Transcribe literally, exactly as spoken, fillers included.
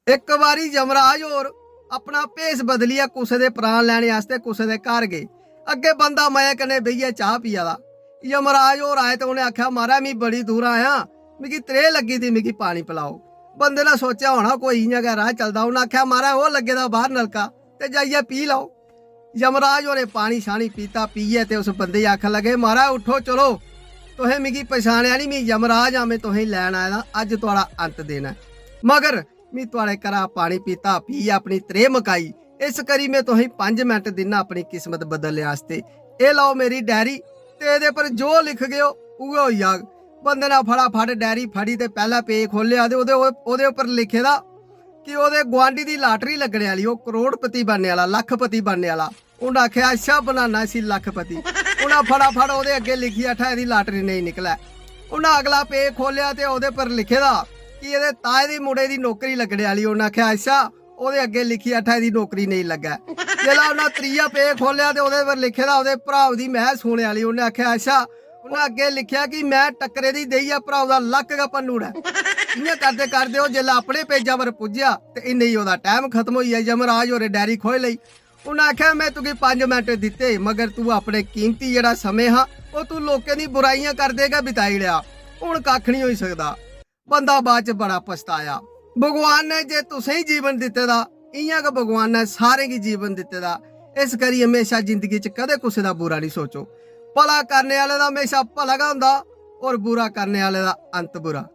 इक बारी यमराज होर अपना भेस बदलियै कुसै दे प्राण लैने आस्तै कुसै दे घर गे। अग्गें बंदा मजे कन्नै बेहियै चाह् पिया दा। यमराज होर आए ते उ'नें आखेआ, "महाराज, मी बड़ी दूरा आया, मिगी त्रेह् लग्गी दी, मिगी पानी पलाओ।" बंदे ने सोचेआ होना कोई इ'यां गै राह् चलदा। उ'नें आखेआ, "महाराज, ओह् लग्गे दा बाह्र नलका, ते जाइयै पी लैओ।" यमराज होरें पानी शानी पीता, पीयै ते उस बंदे गी आखन लगे, "महाराज, उठो, चलो, तुसें मिगी पछानेआ निं, मी यमराज आं, में तुसेंगी लैन आए दा, अज्ज थुआढ़ा अंत दिन ऐ। मगर मी थुआढ़े घरा पानी पीता, पी अपनी त्रेह् मकाई, इस करी में तुसेंगी पंज मिंट दिन्ना अपनी किस्मत बदलने आस्तै। एह् लैओ मेरी डायरी, ते एह्दे पर जो लिखगे ओ, उ'ऐ होई जाग।" बंदे ने फटाफट डायरी फड़ी ते पैह्ला पेज खोह्लेआ ते ओह्दे, ओह्दे उप्पर लिखे दा कि ओह्दे गुआंढी दी लाटरी लग्गने आह्ली, ओह् करोड़पति बनने आह्ला, लखपति बनने आह्ला। उ'न्नै आखेआ, "अच्छा, बनाना इसी लखपति।" उ'न्नै फटाफट ओह्दे अग्गें लिखी आठा, "एह्दी लाटरी नेईं निकलै।" उ'न्नै अगला पेज खोह्लेआ ते ओह्दे पर लिखे दा कि एह्दे ताए दी मुड़े दी नौकरी लग्गने आह्ली। उ'न्नै आखेआ, "अच्छा।" ओह्दे अग्गें लिखी आठा, "एह्दी नौकरी नेईं लग्गै।" जिसलै उ'न्नै त्रीया पेज खोह्लेआ ते ओह्दे पर लिखे दा ओह्दे भ्राऊ दी मैह् सूने आह्ली। उ'न्नै आखेआ, "अच्छा।" उ'न्नै अग्गें लिखेआ कि "में टक्करे दी देइयै भ्राऊ दा लक्क गै भन्नी ओड़ै।" इ'यां करदे करदे ओह् जिसलै अपने पेजा पर पुज्जेआ ते इन्ने गी ओह्दा टैम खत्म होई गेआ। यमराज होरें डायरी खोह्ल लेई। उ'न्नै आखेआ, "में तुगी पंज मिंट दित्ते, मगर तूं अपने कीमती जेह्ड़ा समें हा, ओह् तूं लोकें दी बुराइयां करदे गै बिताई ओड़ेआ। हून कक्ख निं होई सकदा।" बंदा बाद च बड़ा पछताया। भगवान ने जे तुसेंगी जीवन दित्ते दा, इ'यां गै भगवान ने सारें गी जीवन दित्ते दा। इस करियै म्हेशा जिंदगी च कदें कुसै दा बुरा निं सोचो। भला करने आह्ले दा म्हेशा भला गै होंदा, और बुरा करने आह्ले दा अंत बुरा।